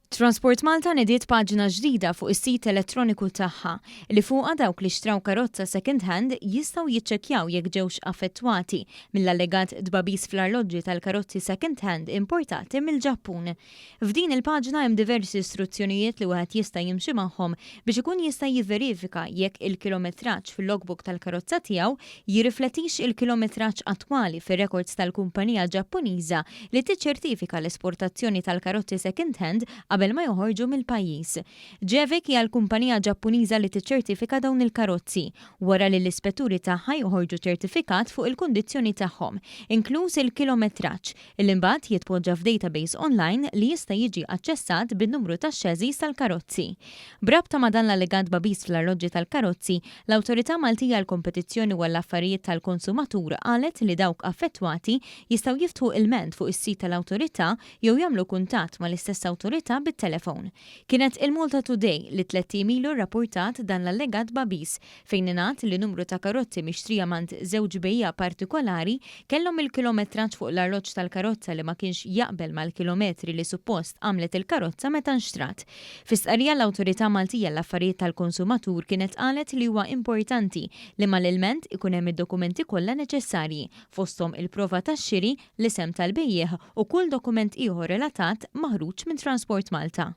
Transport Malta nediet paġna ġdida fuq is-sit elettroniku tagħha li fuqha dawk li xtraw karozza second hand jistgħu jiċċekkjaw jekk ġewx affettwati mill-allegat tbagħbis fl-arloġġi tal-karozzi second hand importati mill-Ġappun. F'din il-paġna hemm diversi istruzzjonijiet li wieħed jista' jimxi magħhom biex ikun jista' jivverifika jekk il-kilometraġġ fil-logbook tal-karozza tiegħu jirriflettix il-kilometraġġ attwali fir-rekords tal-kumpanija Ġappuniża li tiċċertifika l-esportazzjoni tal-karozzi second hand qabel ma joħorġu mill-pajjiż. Jevic hija l-kumpanija Ġappuniża li tiċċertifika dawn il-karozzi, wara li l-ispetturi tagħha joħorġu ċertifikat fuq il-kundizzjoni tagħhom, inkluż il-kilometraġġ, li mbagħad jitpoġġa f'database online li jista' jiġi aċċessat bin-numru tax-chassis tal-karozzi. B'rabta ma' dan l-allegat tbagħbis fl-arloġġi tal-karozzi, l-Awtorità Maltija għall-Kompetizzjoni u għall-Affarijiet tal-Konsumatur qalet li dawk affettwati jistgħu jiftħu ilment fuq is-sit tal-Awtorità jew jagħmlu kuntatt mal-istess awtorità bit-telefon. Kienet il-Malta Today li tlett ijiem ilu rrappurtat dan l-allegat tbagħbis fejn ingħad li numru ta' karozzi mixtrija m'għand żewġ bejjiegħa partikolari kellhom il-kilometraġġ fuq l-arloġġ tal-karozza li ma kienx jaqbel mal-kilometri li suppost għamlet il-karozza meta nxtrat. Fi stqarrija l-Awtorità Maltija għall-Affarijiet tal-Konsumatur kienet qalet li huwa importanti li mal-ilment ikun hemm id-dokumenti kollha neċessarji, fosthom il-prova tax-xiri, l-isem tal-bejjiegħ u kull dokument ieħor relatat maħruġ minn Transport Malta.